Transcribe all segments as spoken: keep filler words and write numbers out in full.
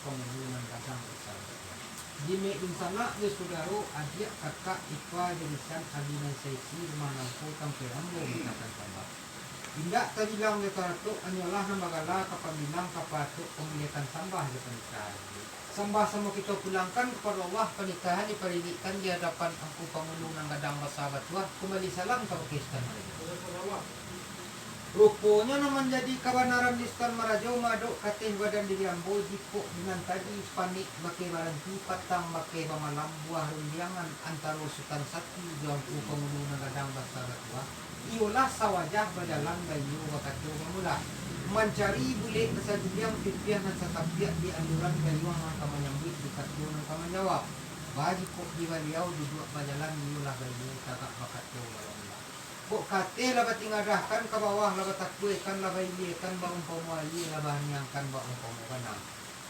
pangulu nan gadang basa batuah. Jimek dunsanak jo sudaro, adiak, kakak, ipa, jo bisan, agi nan saisi, rumah nangko tampek ambo mintakan sambah. Indak tabilang jo taratok, anyolah nan bagala ka pambilang, ka patok pamuliakan sambah jo panitahan. Sambah samo kito pulangkan kapado Allah, panitahan diparirikkan di adapan Angku Pangulu nan gadang basa batuah, kumbali salam kabake Sutan Marajo. Ruponyo nan manjadi kabanaran di Sutan Marajo madok ka ateh badan diri ambo, jikok di nan tadi, panek bakeh baranti, patang bakeh bamalam, buah rundiangan antaro Sutan Sati jo Angku Pangulu nan gadang basa batuah, iyolah sawajah bajalan baiyo bakato bamula, mancari bulek nan sagiliang, pipiah nan satapiak di aluran gayuang nan ka manyambuik di kato nan ka manjawab. Bajikok di baliau duduak bajalan, iyolah baiyo tagak bakato bamula. Kok ka ateh lah batingadahkan, ka bawah lah batakuekan, lah bailiekan baumpamo aia, lah baaniangkan baumpamo banang.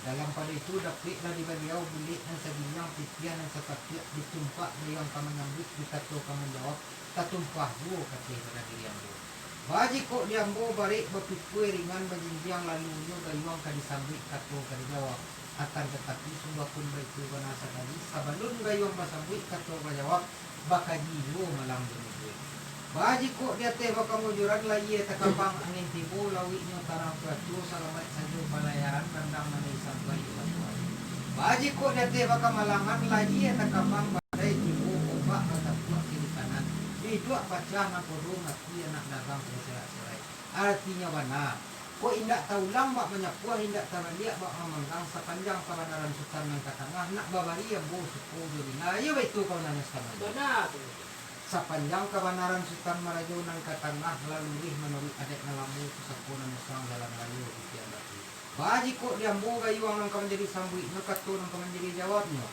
Dalam pado itu, dapeklah di baliau bulek nan sagiliang, pipiah nan satapiak, ditumpak gayuang ka manyambuik, di kato ka manjawab, tatumpah juo ka ateh badan diri ambo. Bajikok di ambo barek bapikua, ringan bajinjiang, lalunyo gayuang ka disambuik, kato ka dijawab. Akan tatapi, sungguahpun baitu bana sakali, sabalun gayuang basambuik, kato bajawab, bakaji juo malang jo minggu. Bajikok di ateh bakamujuran, layie takambang angin tibo, lauiknyo tarang cuaco, salamaik sajo palayaran, randang nan disambuik di batuan. Bajikok di ateh bakamalangan, layie takambang badai tibo, ombak batapuak kiri kanan, biduak pacah nakodo, mati anak dagang baserak-serai. Aratinyo bana, kok indak taulang bak manyapuah, indak tabaliak bak mamanggang, sapanjang kabanaran Sutan nan ka tangah, nak babari ambo suko jo rila. Iyo baitu kabanaran Sutan Marajo. Bana tu. Sapanjang kabanaran Sutan Marajo nan ka tangah, lah luruih manuruik adaik nan lamo, pusako nan usang, jalan rayo titian batu. Bajikok di ambo gayuang nan ka manjadi sambuiknyo, kato nan ka manjadi jawabnyo.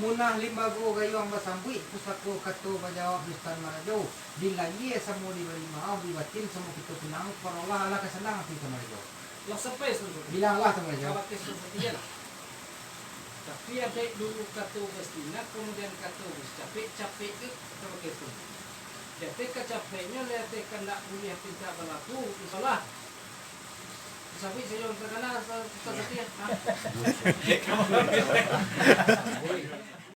Munah limbago gayuang basambuik, pusako kato bajawab di Sutan Marajo, di layie samo dibari maoh, di batin samo kito tunang, parolah alah ka sanang ati Sutan Marajo. Lah sampai Sutan Marajo. Bilanglah Sutan Marajo. Kabake Sutan Marajo lah. Tapi adaik dulu kato basitinak, kamudian kato basicapek, capek tu kabake Sutan Marajo. Di ateh kacapeknyo, di ateh kandak buliah pintak balaku, insyaallah. Sabuik sajo nan takana, sa-, sa-, satih, ha?